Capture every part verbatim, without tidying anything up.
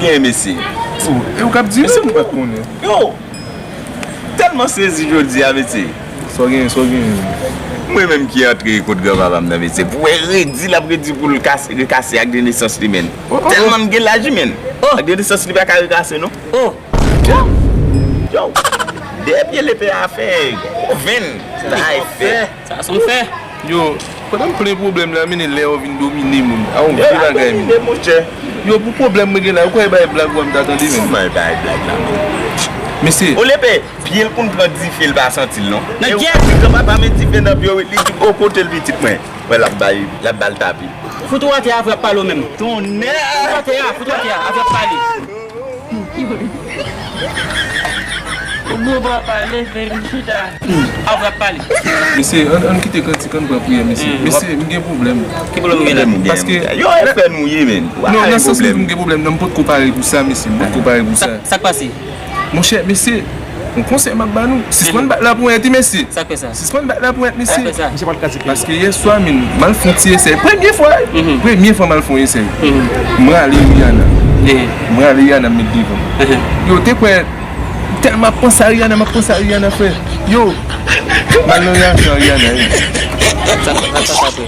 Byen, mesye. E ou k ap di? Mesye, m pa t konnen. Yo! Tèlman sezi jodi a, mesye. Sa w genyen, sa w genyen? Mwen menm ki antre kot granpapa m nan, mesye. Pou wè redi l ap redi pou l kase, rekase ak de nesans li, menn. Tèlman m gen laj, menn. Ak de nesans li pa ka rekase, non. Yo! De pye lepe a fè gwo venn. Sa e fè. Sa se yon fè. Yo, pandan m plen pwoblèm la, men lè yo vin domine moun. A yon vye bagay, men. Yo, pou pwoblèm mwen gen la, ou kwè e bay blag ou a m ta tande, men. Kòman e bay blag la, men? Mesye. O lepe, pye l konn pran dife, l pa santi l, non. Nan gyèt! Granpapa met dife nan pye w, li di, o, kote l, pitit mwen? Wè, l ap bay, l ap ba l tapi. Fout ou atè a, avè ap pale w menm. Tonnè! Fout ou atè a, fout ou atè a, avè ap pale. Ou bon pa pale, fè li chita. Avè ap pale. Mesye, ann, ann kite kantik, ann pran priyè, mesye. Mesye, m gen pwoblèm. Ki pwoblèm ou gen la? Paske. Yo, e fè nou ye, men. Non, nan sans li m gen pwoblèm, non, m potko pare pou sa, mesye. M potko pare pou sa. Sa k pase? Monchè, mesye, yon konsèy m ap ba nou. Sispann bat laponyèt, wi, mesye. Sa k fè sa? Sispann bat laponyèt, mesye. Sa k fè sa? Paske yè swa, men, m al fè yon ti esèy. Premye fwa, wi. Premye fwa m al fè yon esèy. M rale Rihanna. M rale Rihanna, m met devan. Yo, te kwè, tèlman m ap panse a Rihanna, m ap panse a Rihanna, frè. Yo, m al nan reyaksyon a Rihanna, wi. Sa, sa, sa, sa, sa, frè.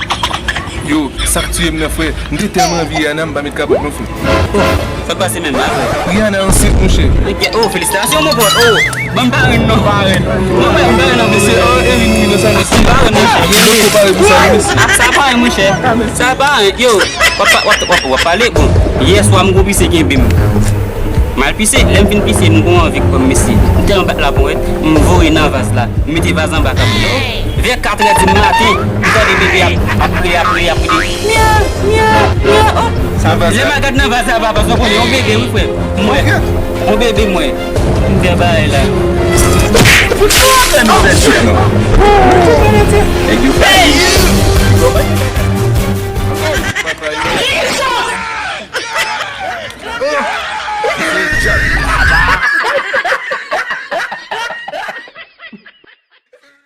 Yo, sa k tiye m nan, frè. M te tèlman anvi Rihanna, m pa met kapòt non, frè. Oh, sa k pase menm la, frè? Rihanna ansent, monchè. Oh, felisitasyon, mon pote. Oh, ban m parenn non. Parenn. Non, men m parenn non, mesye. Oh, Erin, wi, nan sa, mesye. M parenn, monchè. Yo, yo, pare pou sa, mesye. Ah, sa parenn, monchè. Sa parenn, yo. W ap, w ap, w ap, w ap pale, bon. Yè swa, m gon pise kenbe m. M al pise, lè m fin pise, m gon anvi kòm mesye. M tèlman bat laponyèt, m voye nan vaz la. M mete vaz anba kap. Vè katrè di maten, m tande bebe ap, ap kriye, ap kriye, ap kriye. Myaw, myaw, myaw, oh. Lè m al gad nan vaz la, papa, sa w konnen, yon bebe, wi, frè. M wè. Yon bebe, m wè. M fè bagay la. Poukisa w ap fè nou fè chòk, non? Nèg yo fè.